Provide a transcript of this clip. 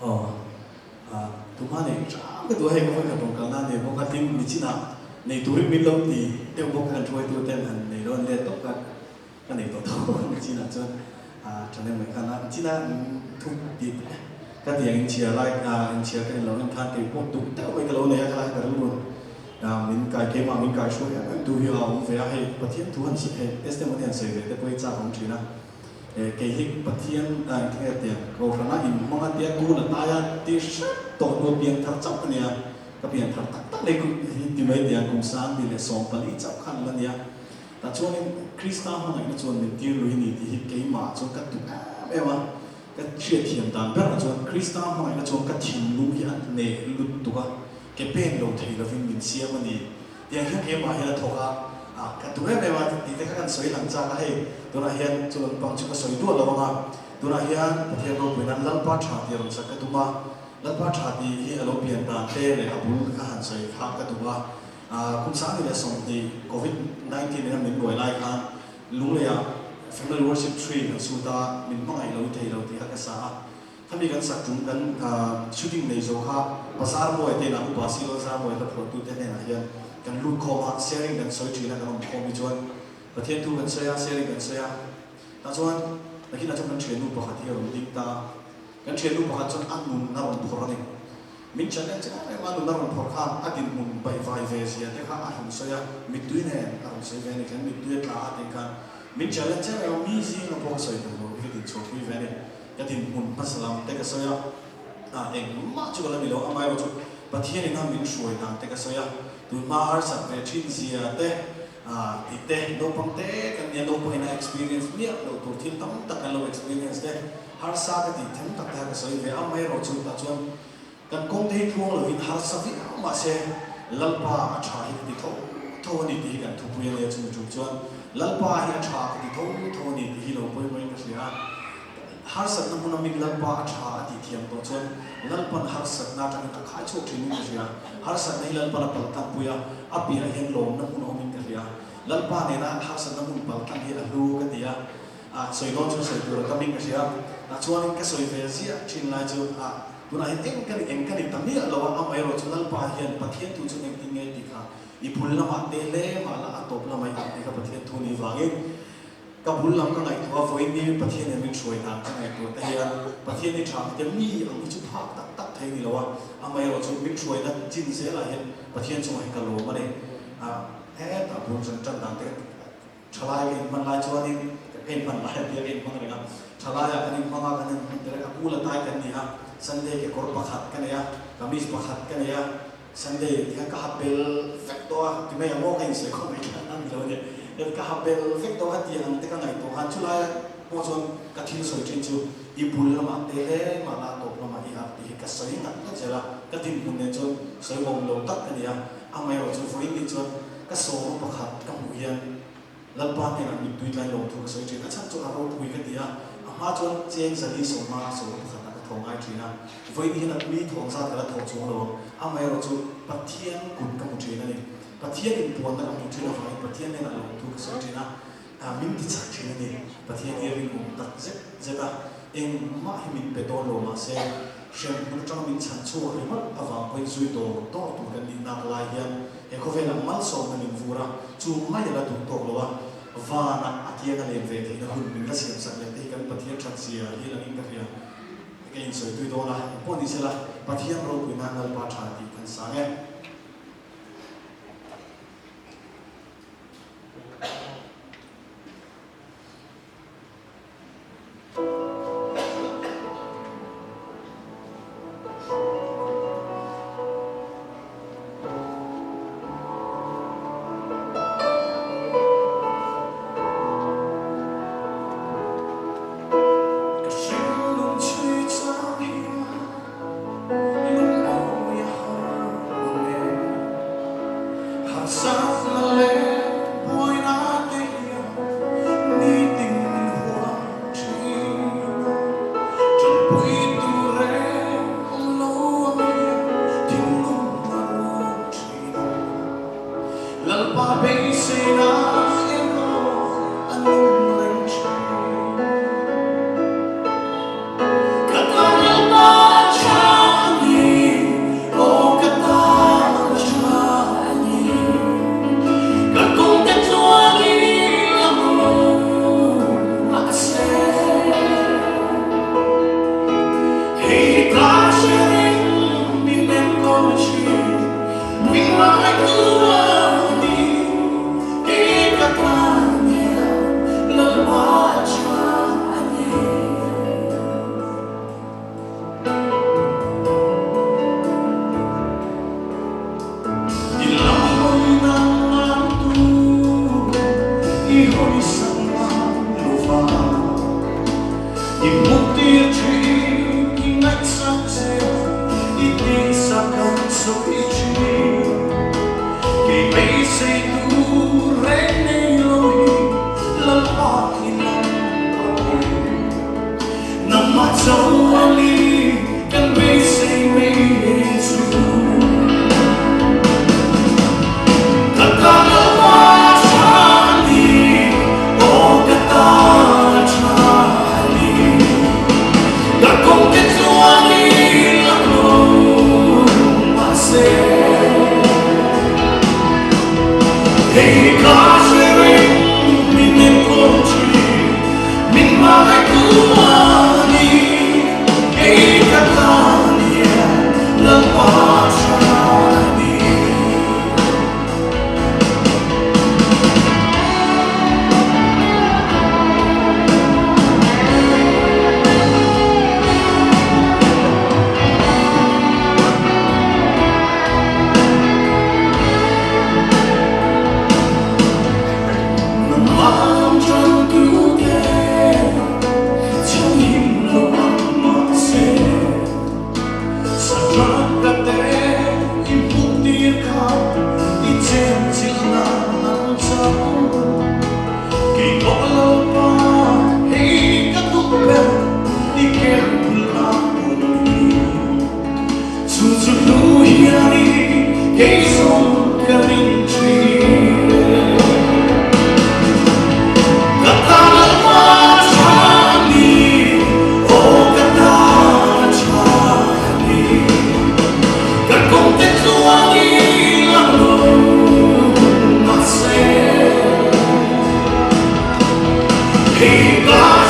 Aw ah tumah nei ṭam ka duh a hei ka vawikhat rawn kalna a ni bawk a tin nichinah nei turin min lo ti deuh bawk a kan hruaitu ten han nei lo an let tawp kha ka nei tawh tho a nichinah chuan ah ṭhahnem mai khan a nichinah thu tih ka ti ang inchhiar lai ah inchhiar ka ni lo em khan kei pawh duh deuh mai ka lo nei a khalai ka rilru ah min kai keimah min kai hruai em em tu hi a awm ve a hei Pathian thu han hei testimony han sawi ve te pawh hi chak a awm ṭhin a. Kei hi Pathian a engtheng e tiang Kohhrana in hmang a tia kun a tai a ti hrep tawh hnu a piang thar chauh a nia, ka pian thar tak tak leh hi ti mai tiang kum 2014 chauh khan la nia. Tah chuanin Krista hmangaihna chuan min tir lui ni tih hi keimah chuan ka duh em em a, ka hriatthiam dan berah chuan Krista hmangaihna chuan ka thinlung hi a hneh lut tuk a, ke pen lo thei lovin min siam a ni. Tiang hian keimah hian a thawk a, ah ka duh em em a tih te kha kan sawi lang chak a, hei tunah hian chu lampang chu ka sawi duah lo ang a, tunah hian Pathian ropui nan Lalpa tha tih rawn sak ka tum a, Lalpa tha tih hi a lo pian dan te leh a bul ka han sawi kha ka duh a, ah kum 2020 Covid 19 in a min buai lai khan Lungleiah Family Worship Tree kan sut a, min hmangaih lo i thei lo tih kha ka sa a. Khami kan sak tum kan shooting nei zo kha Bazar Mawi te inah Upa Silo Zar Mawi hla phuahtu te hnenah hian kan lut khawm a, sharing kan sawi thin a kan awm khawm hi chuan Pathian thu kan sawi a, sharing kan sawi a. Tah chuan nakinah chuan kan thiannu pakhat hi a rawn ding ta a, kan thiannu pakhat chuan a nun a rawn phawrh a ni. Min challenge em em a, nun a rawn phawrh khan a dinhmun baihvai ve zia te kha a rawn sawi a, mittui nen a rawn sawi ve a ni, kan mittui a tla a tih khan min challenge em em a, mi zinga pawh ka sawi duh lo hi ka dinchhuahpui ve a ni. Ka dinhmun hmasa lam te ka sawi a, ah engmah chu ka la ni lo, amaherawh chu Pathian in a min hruai dan te ka sawi a, tunhma harsat ve thin zia te, ah tih te, naupang te kan nia, naupang in a experience miah loh tur thil tam tak kan lo experience te, harsa ka tih them tak te kha ka sawi ve a, amaherawh chu tah chuan kan kawng te hi tluang lovin harsa viau mahse Lalpa a tha hi ka ti tho tho a ni tih hi kan thupui a nia chumi tum chuan Lalpa hi a tha ka ti tho tho a ni tih hi lo pawimawhin ka hria a. Harsatna hmun amin Lalpa a tha a tih thiam tawh chuan Lalpan harsatna atangin a khai chhuak thin in ka hria. Harsatna hi Lalpan a paltlang pui a, a piahah hian lawmna hmun a awm in ka hria. Lalpa nena harsatna hmun paltlang hi a hlu ka ti a, ah sawi dawn chuan sawi tur a tam in ka hria. Tah chuanin ka sawi ve ziah thin lai chu ah tunah hian eng ka ni eng ka ni ta miah lo a, amaherawh chu Lalpa hian Pathian thu chu engtin nge tih kha i bul lamah te hle mah la a tawp lamah i ang tih kha Pathian thu ni vangin Ka bul lam ka ngaihtuah a, vawiin Pathian in min hruai dan ka ngaihtuah te hian Pathian hi tha te mi ang hi chu phak tak tak thei ni lo a, amaherawh chu min hruaina chin zelah hian Pathian chungah hi ka lawm a ni. Ah hetah bul ṭan ṭan dan te ṭhalai ka inhman lai chuanin ka inhman lai a tia ka inhmang reng a, ṭhalaiah kan inhmang a, kan inhman tel a, kul a tai kan ni a, Sunday kekawr pakhat ka nei a, kamis pakhat ka nei a, Sunday ti khan ka ha bel vek tawh a, ti mai ang aw ka insawi khawp mai khan a ni lo a nia. Ka ha bel vek tawh a ti ang te ka ngaihtuah khan chulai pawh chuan ka thil sawi thin chu i bul lamah te hle mah la tawp lamah i harh tih hi ka sawi ngat ngat zel a, ka dinhmun nen chuan sawi awm lo tak ka ni a, amaherawh chu vawiin ni chuan ka sawma pakhat ka hmuh hian Lalpa hnenah mittui tlai lawm thu ka sawi thin. A chhan chu a ropui ka ti a, a hma chuan cheng zali sawma sawma pakhatah ka thaw ngai thin a, vawiin hian a mi thawng zat ka la thawh chuang lo ang. Amaherawh chu Pathian kut ka hmu thin a ni. Pathian inpuanna ka hmuh thin avangin Pathian hnenah lawm thu ka sawi thin a, min ti chak thin a ni. Pathian hi rinawm tak zet zet a, engmah hi min pe dawn lo mahse hrem hmun atanga min chhan chhuak ringawt avang pawhin zui dawr dawr tur kan nih nak lai hian He khawvelah malsawmna min vur a, chu mai a la duh tawk lo a, vanah a kiang a len ve theihna hun min la siamsak leh te hi kan Pathian that zia hi langin ka hria. Ka insawi tui dawn a, engpawh ni sela Pathian ropui nan Lalpa tha tih kan sang e. Ka hringnun chhui chang hian lungmawi a har mang e. Hi ka.